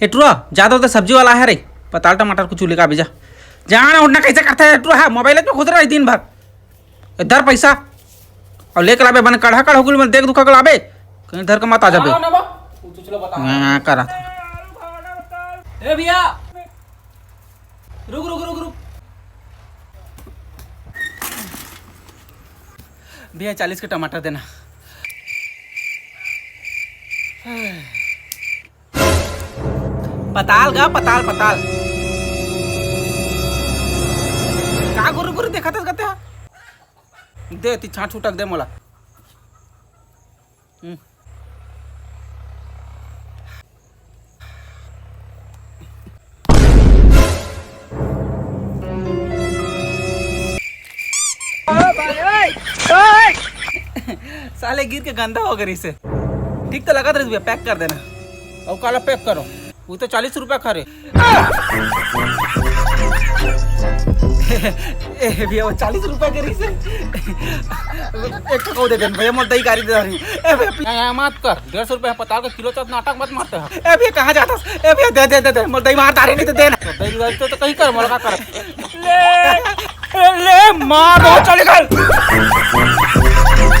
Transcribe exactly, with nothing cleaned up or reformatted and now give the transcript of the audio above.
ए टुरा, जादा तो सब्जी वाला हे रे, पताल टमाटर कुछ लेके आबे जा। जाना उठना कैसे करता हे टुरा? हाँ, मोबाइल पे घुस रहा है दिन भर। ए, धर पैसा अउ लेके लाबे, बने कड़हा कड़हा गुल में देख दुखा के लाबे, कहीं धर के मत आ जाबे। हाँ, ना बा, तू तो चलो बता। हाँ, करा था। ए भैया, रुक, रुक, रुक, रुक। भैया, चालीस के टमाटर देना। पताल गा, पताल, पताल। का गुरु गुरु देखत हस कते? दे, ती छाट छुटक दे मोला। हम्म। साले गिर के गंदा हो गए से। ठीक तो लगत रहिस भैया, पैक कर देना। अउ काला पैक करो, वो तो चालीस रुपया खा रे। ए भैया, वो चालीस रुपया के रहिस हे। एक ठो दे दे भैया, मोर दई गारी दे रही। ए भैया, पी- ए, ए, मत कर, डेढ़ सौ रुपया पताल का किलो, चल नाटक मत मारते हो। ए भैया, कहाँ जाता? ए भैया, दे दे दे दे, मोर दई मार तारे नहीं तो देना। तो दई गारी तो, तो कहीं कर, मोर का कर। ले, ले, मार दो, चले गए।